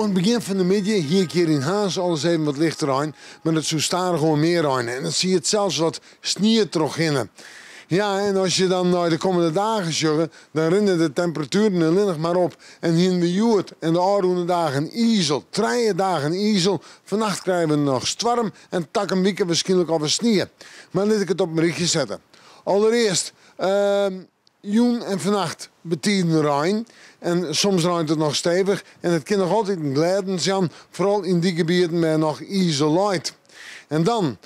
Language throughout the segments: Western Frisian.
Oan it begjin fan de middei hie ik hjir yn Harns al ris even wat lichte rein, mar it soe stadichoan mear reine en it siet sels wat snie trochhinne. Ja, en as je dan nei de kommende dagen sjogge, dan rinne de temperatueren allinnich mar op. En hiene we hjoed en de ôfrûne dagen izel, trije dagen izel, fannacht krije we noch stoarm en takom wike wierskynlik alwer snie. Mar lit ik it op in rychje sette. Alderearst, jûn en fannacht betiden rein en soms reint it noch stevich en it kin noch altyd glêdens jaan, foaral yn dy gebieten wêr noch izel leit. En dan,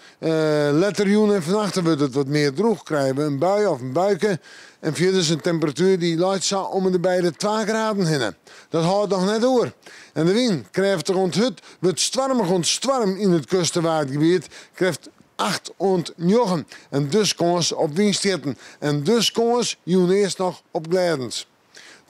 letter jûn en fannacht wurdt it wat mear drûch, krije we in bui of in buike en fierders in temperatuer dy't leit sa om en by de twa graden hinne. Dat hâldt noch net oer. En de wyn, krêftich oant hurd, wurdt stoarmich oant stoarm yn it kust- en Waadgebiet, krêft acht oant njoggen. En dus kâns op wynstjitten. En dus kâns jûn earst noch op glêdens.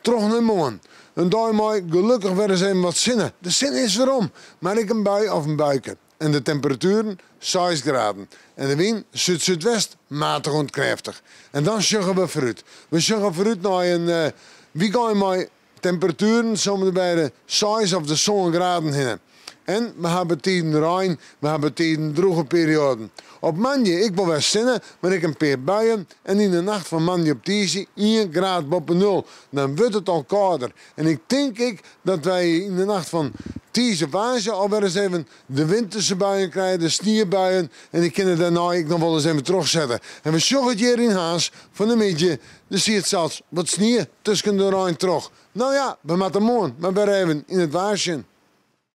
Troch nei moarn. In dei mei gelokkich wer ris even wat sinne. De sinne is werom, mar ek in bui of in buike. En de temperatueren 6 graden. En de wyn súd-súdwest matich oant krêftich. En dan sjogge we foarút. We sjogge foarút nei in wykein mei temperatueren sa om en by de 6 of de 7 graden hinne. En we ha betiden rein, we ha betiden drûge perioaden. Op moandei ek wol wer sinne, mar ek in pear buien. En yn de nacht fan moandei op tiisdei 1 graad boppe nul. Dan wurdt it al kâlder. En ik tink ek dat wy yn de nacht fan tiisdei op woansdei alwer ris even de winterse buien krije, de sniebuien. En dy kinne dêrnei ek noch wol ris even trochsette. En we sjogge it hjir yn Harns fan 'e middei. Der siet sels wat snie tusken de rein troch. No ja, we moatte moarn mar wer even yn it waar sjen.